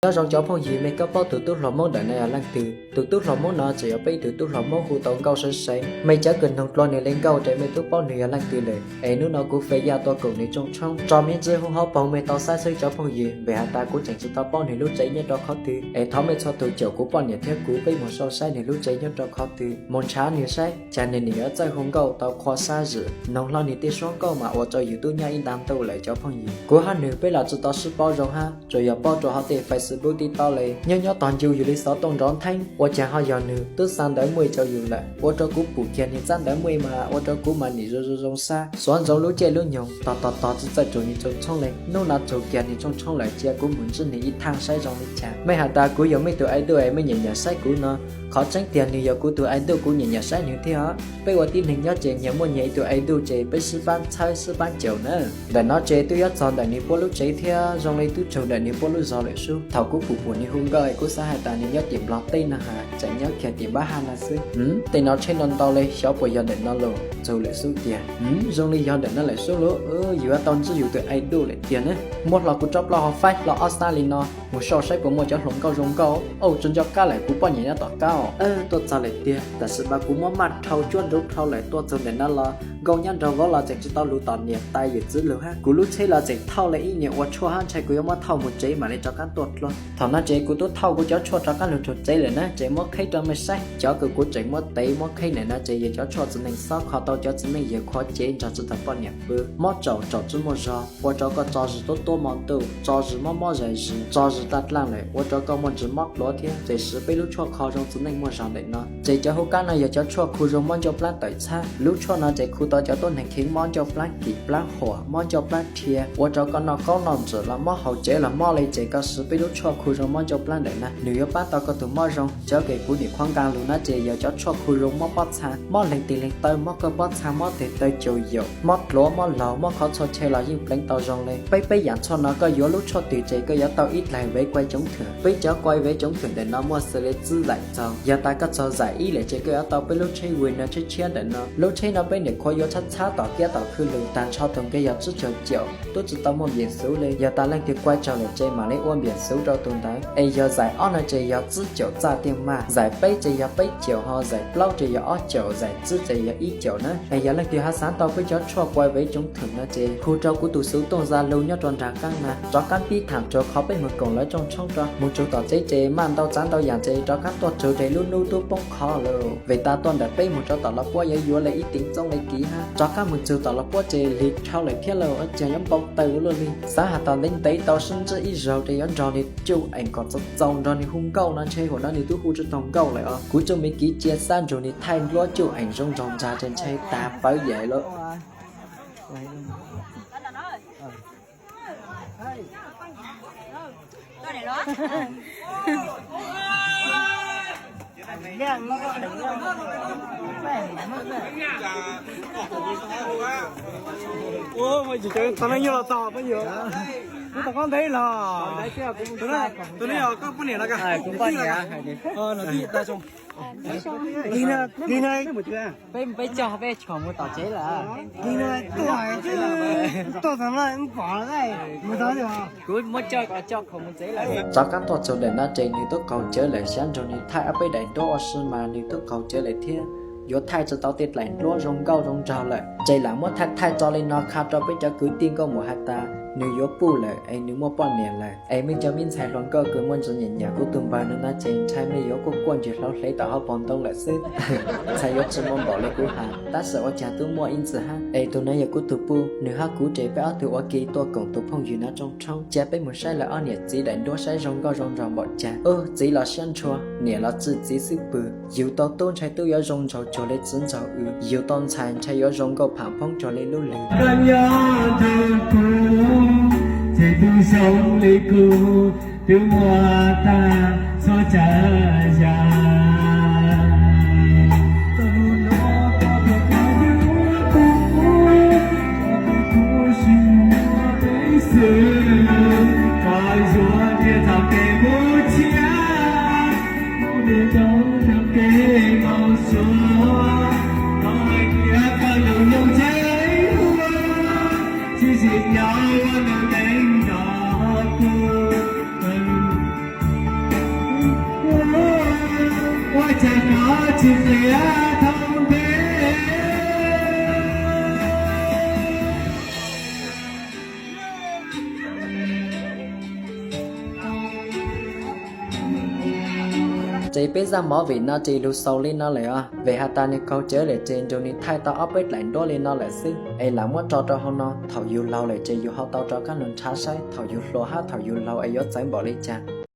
Nyob zoo cov phooj ywg, mej koj paub tus tub hluas Hmoob ntawm no yog leej twg? Tus tub hluas Hmoob no tseem yog peb ib tug tub hluas Hmoob hu tau Nkauj Seev Seev. Mej cov kws noog dlua nws le Nkauj ces mej twb paub nws yog leej twg lawm. Es hnub no kuv fej yaj tuaj koom nws rooj tshoob tso mej ntsib hu hauv paus mej tau saib xwb cov phooj ywg, vim has tas kuv tseem tsis tau paub nws lub tsev nyob rau qhov twg. Es thov mej txhua tus caum kuv poj niam thiab kuv peb mus soj saib nws lub tsev nyob rau qhov twg, mus ntshav nws saib cas nws nim yuav txawj hu nkauj tau qhua sab zwm. Noog hlo nws tej suab nkauj mas ua rau yus tub nyab ib nta ntuj lawm cov phooj ywg. Kuv hab nws peb los tsis tau sib paub zoo hab, tsuas yog paub rau hauv tej Facebook TikTok le. Nyob nyob tog ncu yus li xov tooj nrov ntheeb, ua cas ho yog nws twb xa ntawv muaj rau yus lawm. Ua rau kuv pum kiag nws txab ntawv muaj mas ua rau kuv mas nim zoo zoo zoo sab, xuav ntsoov lub caij lub nyoog, tog tog tog tsis txawj txug nws rooj tshoob le. Hnub no txug kiag nws rooj tshoob lawm cia kuv mus ntsib nws ib thaj saib zoo li cas. Mej has tas kuv yog mej tus idol es mej nyiam nyiam saib kuv no, qhov tseeb tiag nws yog kuv tus idol, kuv nyiam nyiam saib nws thiab os. Peb ua tib neeg nyob ces nyias muaj nyias ib tug idol ces peb sib pab txhawb sib pab caum na. Ntawm no ces twb yuav txog ntawm nws puab lub tsev thiab zoo li twb tsaug ntawm nws puab lub zos lawm sub. Thaum kuv pum pum nws hu nkauj es kuv xav has tas nws nyob tim Nplog teb no has, tseem nyob kiag tim Npab Haj no xwb. Tej no tsheb ntau ntau le, xyov puas yog ntawm no los txug lawm xub tiag. Zoo li yog ntawm no lawm sub lauj, yus yuav tau ntsib yus tus idol lawm tiag na. Muab hlo kuv tsob plaub hau faib hlo ob sab li no, mus soj saib puas muaj cov hluas nkauj zoo nkauj. Auj, tsis nco qab lawm, kuv poj niam nyob tom qab os. Tuaj txog lawm tiag, tam sim mas kuv muab maj dhau cuab nrub dhau lawm tuaj txug ntawm no los nkauj nyab nraug vauv los tseem tsis tau lug tom niam tais yawm txiv lug hab. Kuv lub tsheb los tseem thauj le ib niag ua tshuaj hab, ntshai kuv yuav muab thauj mus tsev mam li rov qab tuaj dlua. Thaum no ces kuv tub thauj kuv cov tshuaj rov qab lug rau tsev lawm na, ces muab qheb rau mej saib. Cov kws kuv tseem muab tev muab qheb ntawm no ces yog cov tshuaj txiv neej xob kho tau cov txiv neej yawg qhuav cev nrog tsis tau poj niam pw. Mob tsaus tsaus tsis muaj zog, ua rau koj tso zis tuab tuab mo ntuj, tso zis mob mob zais zis, tso zis dlaaj dlaaj lawm, ua rau koj muaj ntsis mob dluav thiab. Ces siv peb lub tshuaj kho zoo txiv neej muaj zog ntawm no. Ces cov hub kab no yog cov tshuaj khu zoo mob ncauj plab tawm txhab. Lub tshuaj no ces khu tau cov tuab neeg kheev mob ncauj plab kim plab huam, mob ncauj plab rhia, ua rau koj noj qaub noj ntsuag los mob, haus cawv los mob li, ces koj siv peb lub tshuaj khu zoo mob ncauj plab ntawm na, nws yuav pab tau koj tus mob zoo. Cov kws kuv nim qhuav nqaa lug no ces yog cov tshuaj khu zoo mob pob txha, mob leeg tes leeg taw, mob kawg pob txha, mob tes taw caum yaum, mob dluav mob laug, mob qhov txhua chaw los yeej pleev tau zoo li. Peb peb yaam tshuaj no koj yuav lub tshuaj twg ces koj yuav tau ib dlaig vev kuai coob thwm. Peb cov kuai vev coob thwm ntawm no muaj xws li tsib zaim txaus. Yog tas koj txog zaim ib lawm ces koj yuav tau peb lub tsheb Winner tshiab tshiab ntawm no. Lub tsheb no peb nim qhuav yuav txhab txhab tom kiab tom khw lug tag nrho tus nkag yog tsib caug caum, tub tsis tau muaj npiam xuv li. Yog tas leej twg kuai tsaug lawm ces mam li ua npiam xuv rau tus ntawd. Es yog zaim ob no ces yog tsib caum txaj tiaj maj, zaim peb ces yog peb caum, ho zaim plaub ces yog ob caum, zaim tsib ces yog ib caum na. Es yog leej twg ho xav tau peb cov tshuaj kuai vev coob thwm no ces hu rau kuv tus xuv tooj Zalo nyob rau nraag qaab na, rov qaab pib thaam rua qhov peb moog koom lawv rooj tshoob rua. Moog txug tom tsev ces maj ntau tsav ntau yaam ces rov qaab tuaj txug ces lub nub tub poob qho lawm. Vim tas tuaj ntawm peb moog rau tom Los Puab yuav yuav le ib teev txoob le kiv hab, rov qaab moog txug tom Los Puab ces lig dhau lawm thiab lawm, caag yuav npau taws ua luaj li. Xav has tas ntev ntev tau sib ntsib ib zaug ces yuav nrog nws cuj eem kom txaus txaus nrog nws hu nkauj no ntshe huam no nws tub hu tsi taug nkauj lawm os. Kuv tsuj me kiv cia xab nrug nws thaij npluab cuj eem zoo nraug ntsag ces ntshe tag pawv yam lawm. Tus no, tus no yog koj poj niam los? Peb, peb coj peb tshuam mus tom tsev lawm. Kuv muab coj, coj khoom mus tsev lawm. Rov qaab tuaj txug ntawm no ces nws tub qaug cawv lawm, xav nrug nws thaij ob peb daim nruab ua si mas nws tub qaug cawv lawm thiab. Yuav thaij tsi tau tej daim nruab zoo nkauj zoo nraug lawm, ces lam muab thaij thaij tso li no qha rau peb cov kwv tij nkauj muam has tas nws yuav puj lawm es nws muaj poj niam lawm. Es mej cov me ntxhais hluas nkauj kws muaj ntsis nyiam nyiam kuv tug npawg no na ces ntshai mej yuav quaj quaj ntsis hlauv hlev tom hauv paus ntoo lawm xwb. Ntshai yuav tsi muaj npaum li kuv has, tab sis ua caag tub muaj ib ntxiv hab. Es tus no yog kuv tug puj, nws hab kuv ces peb ob tug ua ke tuaj koom tus phooj ywg no rooj tshoob. Cia peb mus saib lawv ob niam txiv daim nruab saib zoo nkauj zoo nraug npaum caag. Ub, txiv los siab ntshua, niam los txwj txiv xwb pwg. Yug tau tub ntshai tub yuav zoo nraug cuag li txiv ntxawg wb, yug tau ntxhais ntshai yuav zoo nkauj pham phoob cuag li lub lwg. Koj nyob nrug kuv, ces tub zoo li kuv, twb muaj tag txhua tsav yam. Tsis qhia thaum ntej. Ces peb zaj movie no ces lug xaus li no lawm os. Vim has tas nwg kaug tsawv lawm ces nrug nwg thaij tau ob peb daim duab li no lawm xwb, es lam muab tso rau hauv no. Thaum yug laug lawm ces yug ho tau rov qab lug nrhav saib thaum yug hluas hab thaum yug laug es yuav txawv npaum li cas.